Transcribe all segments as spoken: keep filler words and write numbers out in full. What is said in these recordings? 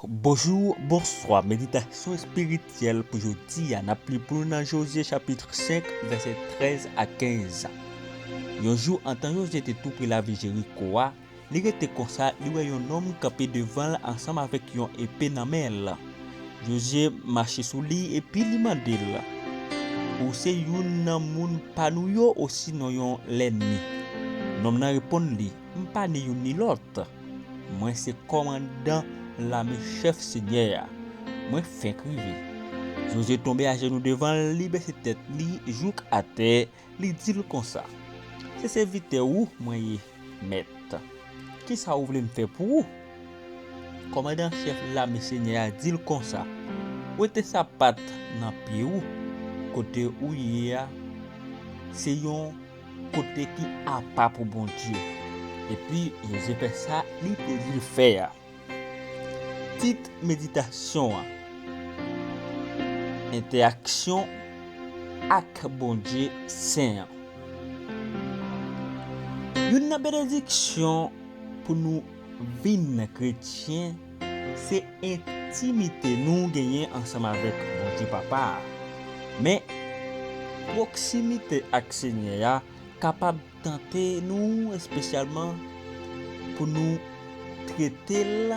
Bonjou, bonswa. Meditasyon espirityèl pou jodi a, n ap li pou nou nan Jozye chapit senk, vèsè trèz a kenz. Yon jou, antan Jozye te tou pre lavil Jeriko a, li rete konsa, li wè yon nonm kanpe devan l ansanm avèk yon epe nan men l. Jozye mache sou li epi li mande l, "Ou se youn nan moun pa nou yo, osinon yon lènmi?" Nonm nan reponn li, "M pa ni youn ni lòt. Mwen se kòmandan lame chèf Senyè a. Mwen fenk rive." Jozye tonbe ajenou devan l, li bese tèt li jouk atè, li di l konsa, "Se sèvitè ou mwen ye, mèt. Kisa ou vle m fè pou ou?" Kòmandan chèf lame Senyè a di l konsa, "Wete sapat nan pye ou. Kote ou ye a, se yon kote ki apa pou Bondye." Epi Jozye fè sa li te di l fè a. Tit meditasyon an, Entèaksyon ak Bondye Sen an. Youn nan benediksyon pou nou vin kretyen, se entimite nou genyen ansanm avèk Bondye Papa a. Men, pwoksimite ak Senyè a kapab tante nou, espesyalman pou nou trete l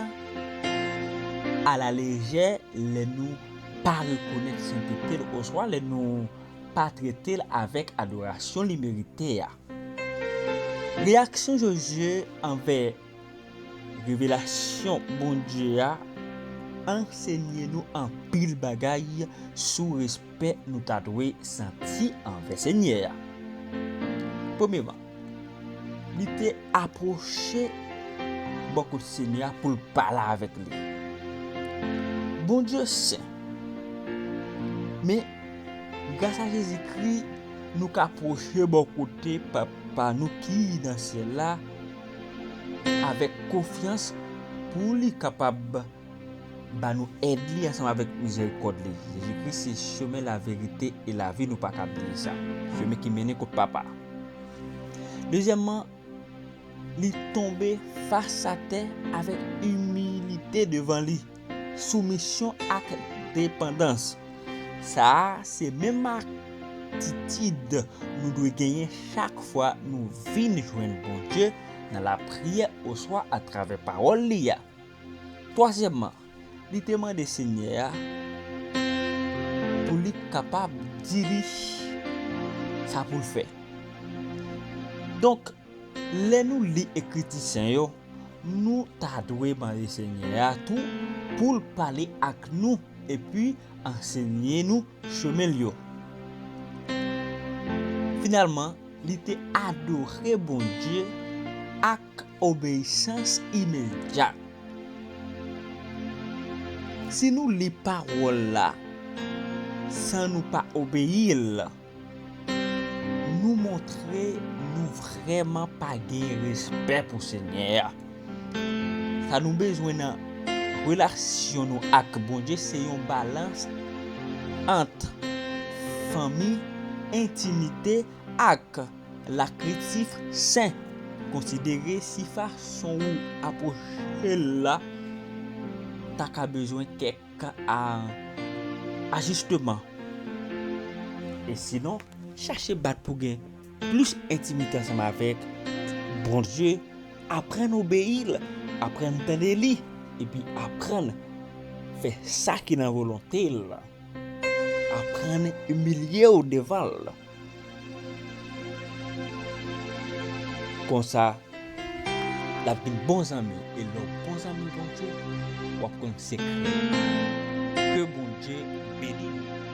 alalejè lè nou pa rekonèt sentete l oswa lè nou pa trete l avèk adorasyon li merite a. Reyaksyon Jozye anvè revelasyon Bondye a ansenye nou anpil bagay sou respè nou ta dwe santi anvè Senyè a. Premyeman, li te apwoche bò kot Senyè a pou l pale avèk li. Bondye sen, men gras a Jezikri, nou ka pwoche bò kote Papa nou ki nan syèl la avèk konfyans pou li kapab ba nou èd li ansanm avèk mizerikòd li. Jezikri se chemen, laverite e lavi, nou pa ka bliye sa. Chemen ki mennen kot Papa. Dezyèmman, li tonbe fas atè avèk imilite devan li, soumisyon ak depandans. Sa a se menm atitid nou dwe genyen chak fwa nou vin jwenn Bondye nan lapriyè oswa atravè pawòl li a. Twazyèmman, li te mande Senyè a pou li kapab di li sa pou l fè. Donk, lè nou li Ekriti Sen yo, nou ta dwe mande Senyè a tou pou l pale ak nou epi ansenye nou chemen l yo. Finalman, li te adore Bondye ak obeyisans imedyat. Si nou li pawòl la san nou pa obeyi l, nou montre nou vrèman pa gen respè pou Senyè a. Sa nou bezwen nan relasyon nou ak Bondye se yon balans ant fanmi, entimite ak lakritif sen. Konsidere si fason ou apwoche l la ta ka bezwen kèk a, ajisteman. E sinon, chache bat pou gen plis entimite ansanm avèk Bondye, aprann obeyi l, aprann tande li, epi aprann fè sa ki nan volonte l. Aprann imilye w devan l. Konsa, l ap vin bon zanmi. E lè w bon zanmi Bondye, w ap konn sekrè. Ke Bondye beni nou.